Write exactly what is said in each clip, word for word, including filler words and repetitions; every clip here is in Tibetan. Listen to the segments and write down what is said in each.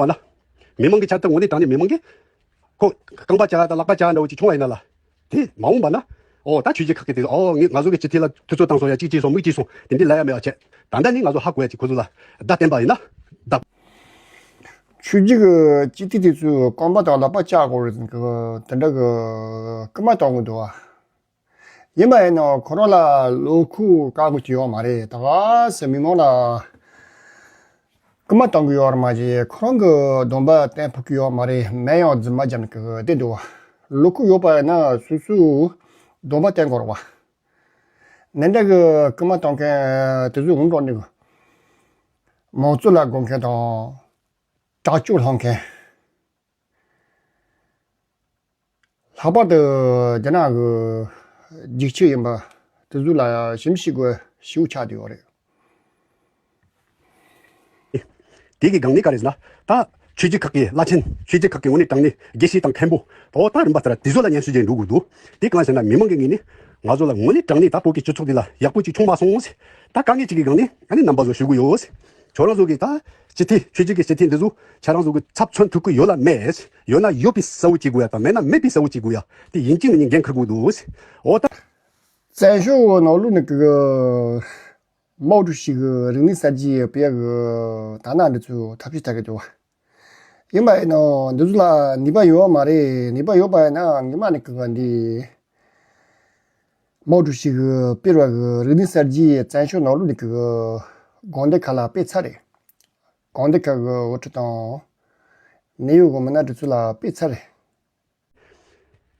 མ་ན། མི་མང་གི་ཆ་ད་དངོས་གནས་དྲང་གནས་མི་མང་གི་ཁོ་རྐང་པ་བཅག་དང་ལག་པ་བཅག་འདྲ་བོ་ཅིག་བྱུང་བ་ཡིན་ན་ལ། དེ་མ་འོངས་པ་ན། ཨོ་ད་ཆོས་བརྒྱུད་ཁག་གི་དེ་ཨོ་ངས་ང་ཚོ་གི་སྤྱི་འཐུས་ལ་ཐུབ་ཚོད་བཏང་སོང་ཡ་གཅིག་བྱས་སོང་མིག་བྱས་སོང་དེ་འདྲ་ལབ་ཡ་མེད་པ་བྱས། ད་ལྟ་ནི་ང་ཚོ་ཧ་གོ་ཡ་ཅིག་ཁོ་ཚོ་ལ་བརྡ་བསྟན་པ་ཡིན་ན་བདག་ཆོས་བརྒྱུད་ཀྱི་སྤྱི་འཐུས་དེ་ཚོས་རྐང་པ་དང་ལག་པ་བཅག་དགོས་རེད་ཟེར་གི་དེ་འདྲ་གི་སྐུལ་མ་གཏོང་གི་འདུག་བ། ཡིན་པ་ཡིན་ནའང་ཁོ་རང་ལ་བློ་ཁོག་བཀག་དགོས་ཀྱི་ཡོད་མ་རེད། ད་ག་སེ་མི་མང་ལ་སྐུལ་མ་གཏོང་གི་ཡོད་རེད་མ་གཞི་ཁོ་རང་གི་སྡོམ་པ་བསྟན་ཕོད་ཀྱི་ཡོད་མ་རེད། མེད་ཡང་རྫུན་མ་བརྒྱབ་ནས་གི་བསྡད་འདུག་བ། བློ་ཁོག་ཡོད་པ་ཡིན་ན་སོ་སོའི་སྡོམ་པ་བསྟན་དགོས་རེད་བ། ནན་ཏན་གི་སྐུལ་མ་གཏོང་མཁན་དེ་ཚོའི་ངོ་འགྲོ་ནས་མང་གཙོ་ལ་དགོངས་མཁན་དང་དྲག་སྤྱོད་སློང་མཁན། ལྷག་པར་དུ་རྒྱ་ནག་གི་རྒྱུག་ཁྱི་ཡིན་པ་དེ་ཚོ་ལ་ཞིབ་འཇུག་དགོས་ཞེ་པོ་ཆགས་བསྡད་ཡོད་རེད། དེ་གི་སྒང་ནས་ག་རེ་ཟེར་ན། ད་ཆོས་བརྒྱུད་ཁག་གི་བླ་ཆེན་ཆོས་བརྒྱུད་ཁག་གི་དངོས་གནས་དྲང་གནས་དགེ་བཤེས་དང་མཁན་པོ་ད་ད་རིམ་པ་ལྟར་དེ་ཚོ་ལ་སྙན་ཞུ་བྱས་འགྲོ་དགོས་འདུག་དེ་གང་ཟེར་ན་མི་མང་གི་ངོས་ནས་ང་ཚོ་ལ་དངོས་གནས་དྲང་གནས་ད་བོད་ཀྱི་སྤྱི་ཚོགས་འདི་ལ་ཡག་པོ་ཅིག་བྱུང་མ་སོང་ཟེར། ད་དཀའ་ངལ་ཅིག་གི་སྒང་ནས་ཨ་ནི་རྣམ་པ་ཚོ་ཞུ་གི་ཡོད་ཟེར། ཁྱོད་རང་ཚོ་གི་ད་སྤྱི་འཐུས་ཆོས་བརྒྱུད་ཀྱི་སྤྱི་འཐུས་འདི་ཚོ་ཁྱེད་རང་ཚོ་གི་ཚབ་མཚོན་ཐུབ་ཀྱི་ཡོད་ལ་མེད། ཡོད་ན་ཡོད་པའི་གསལ་བོ་བྱེད་དགོས་ཡ་དང་མེད་ན་མེད་པའི་གསལ་བོ་བྱེད་དགོས་ཡ་དེ་ཡིན་གཅིག་མིན་གཉིས་འགན་འཁུར་དགོས་འདུག་ཟེར། འོ་ད། བཙན་བྱོལ་ནང་ལོགས་ནས་གི་མའོ་ཀྲུའུ་ཞི་གི་རིག་གནས་གསར་བརྗེ་སྤེལ་ཡ་གི་དང་ན་འདི་ཚོ་ཐབས་ཤེས་བྱ་གི་འདུག་བ། ཡིན་པ་ཡིན་ནའང་འདི་ཚོ་ལ་ནུས་པ་ཡོད་མ་རེད། ནུས་པ་ཡོད་པ་ཡིན་ན་ཉི་མ་ནས་གི་འདི་མའོ་ཀྲུའུ་ཞི་གི་སྤེལ་བ་གི་རིག་གནས་གསར་བརྗེ་བཙན་བྱོལ་ནང་ལོགས་ནས་གི་དགོན་སྡེ་ཁག་ལ་སྤེལ་ཚར་རེད། དགོན་སྡེ་ཁག་གི་དབུ་ཁྲིད་དང་གནད་ཡོད་གི་མི་སྣ་འདི་ཚོ་ལ་སྤེལ་ཚར་རེད།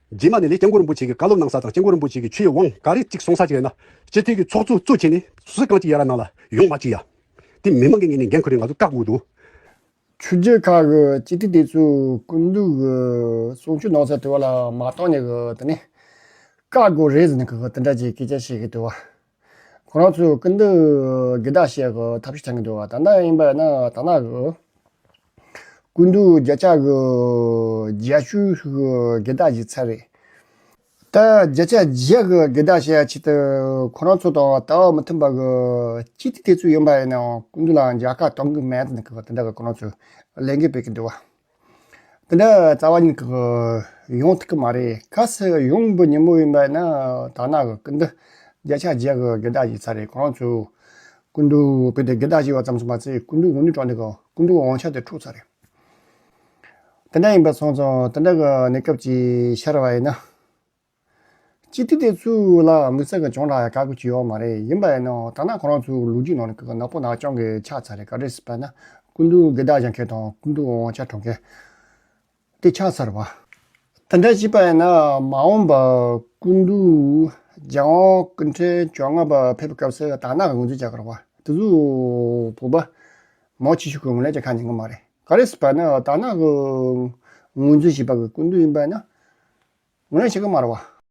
རྗེས་མ་ནས་ལས་སྐྱབས་མགོན་རིན་པོ་ཆེ་གི་བཀའ་སློབ་གནང་ས་དང་སྐྱབས་མགོན་རིན་པོ་ཆེ་གི་ཆོས་དབང་ག་རེ་གཅིག་གསུང་ས་ཅིག་ཡོད་ན་སྤྱི་འཐུས་ཀྱི་ཚོགས་གཙོ་གཙོ་བྱས་ནས་སུ་གང་ཅིག་ཡར་ར་ནང་ལ་ཡོང་མ་བཅུག་ཡ། དེ་མི་མང་གི་ངོས་ནས་འགན་ཁུར་ནས་ང་ཚོ་བཀག་དགོས་འདུག་ཆོས་བརྒྱུད་ཁག་གི་སྤྱི་འཐུས་དེ་ཚོས་སྐུ་མདུན་གི་གསུང་ཆོས་གནང་ས་དེ་བ་ལ་མ་བཏང་ནས་གི་དེ་ནས་བཀག་དགོས་རེད་ཟེར་ནས་གི་དེ་འདྲ་ཅིག་སྐད་ཆ་བཤད་གི་འདུག་བ། ཁོ་རང་ཚོས་སྐུ་མདུན་སྒེར་བདག་བྱེད་ཡག་གི་ཐབས་ཤེས་བྱ་གི་འདུག་བ། ད་ལྟ་ཡིན་པ་ན་ད་ལྟ་གི་སྐུ་མདུན་བརྒྱ་ཆ་གི་བརྒྱད་ཅུ་གི་སྒེར་བདག་བྱས་ཚར་རེད། ད་བརྒྱ་ཆ་བརྒྱ་གི་སྒེར་བདག་བྱེད་ཡག་ཆེད་དུ་ཁོ་རང་ཚོ་དང་ལྟ་བ་མི་མཐུན་པ་གི་སྤྱི་འཐུས་དེ་ཚོ་ཡིན་པ་ཡིན་ནའང་སྐུ་མདུན་ལ་མཇལ་ཁ་གཏོང་གི་མེད་ཟེར་ནས་གི་དེ་འདྲ་གི་ཁོ་རང་ཚོས་ལས་འགུལ་སྤེལ་གི་འདུག་བ། དེ་འདྲ་རྩ་བ་ཉིད་ཀྱི་ཡོང་ཐུབ་ཀྱི་མ་རེད། གལ་སྲིད་ཡོང་པའི་ཉིན་མོ་ཡིན་པ་ན་ད་ནང་གི་སྐུ་མདུན་བརྒྱ་ཆ་བརྒྱ་གི་སྒེར་བདག་བྱས་ཚར་རེད། ཁོ་རང་ཚོས་སྐུ་མདུན་བོད་དུ་སྒེར་བདག་བྱས་པ་ཙམ་ཞིག་མ་ཚད་སྐུ་མདུན་འོས་མི་གྲངས་འདི་གི་སྐུ་མདུན་དབང་ཆ་དེ་འཕྲོག་ཚར་རེད། དེ་འདྲ་ཡིན་པ་སོང་ཙང་དེ་འདྲ་གི་གནས་སྐབས་ཅིག་ཤར་བ་ཡིན་ན། སྤྱི་འཐུས་དེ་ཚོ་ལ་དམིགས་བསལ་གྱི་གྱོང་རག་ཡ་ག་གི་ཅི་ཡོད་མ་རེད། ཡིན་པ་ཡིན་ནའང་ད་ནང་ཁོ་རང་ཚོའི་ལོ་རྒྱུས་ནང་ནས་གི་ནག་པོ་ནག་རྐྱང་གི་ཆགས་ཚར་རེད། ག་རེ་ཟེར་བ་ན་སྐུ་མདུན་སྒེར་བདག་བཞེངས་མཁན་དང་སྐུ་མདུན་དབང་ཆ་འཕྲོག་མཁན་དེ་ཆགས་ཚར་བ། དེ་འདྲ་བྱས་པ་ཡིན་ན་མ་འོངས་པ་སྐུ་མདུན་རྒྱལ་དབང་སྐུ་ཕྲེང་བཅོ་ལྔ་པ་ཕེབས་པའི་སྐབས་སུ་ད་ནང་གི་ངོས་འཛིན་རྒྱག་གི་རེད་བ། དེ་ཚོ་བོད་པ་མང་ཆེ་ཤོས་ཀྱིས་ངོས་ལེན་བྱེད་ཁ་ཉན་གི་མ་རེད། ག་རེ་ཟེར་བ་ན་ད་ནང་གི་ངོས་འཛིན་བྱས་པ་གི་སྐུ་མདུན་ཡིན་པ་ཡིན་ན། ངོས་ལེན་བྱེད་ཀྱི་མ་རེད་བ།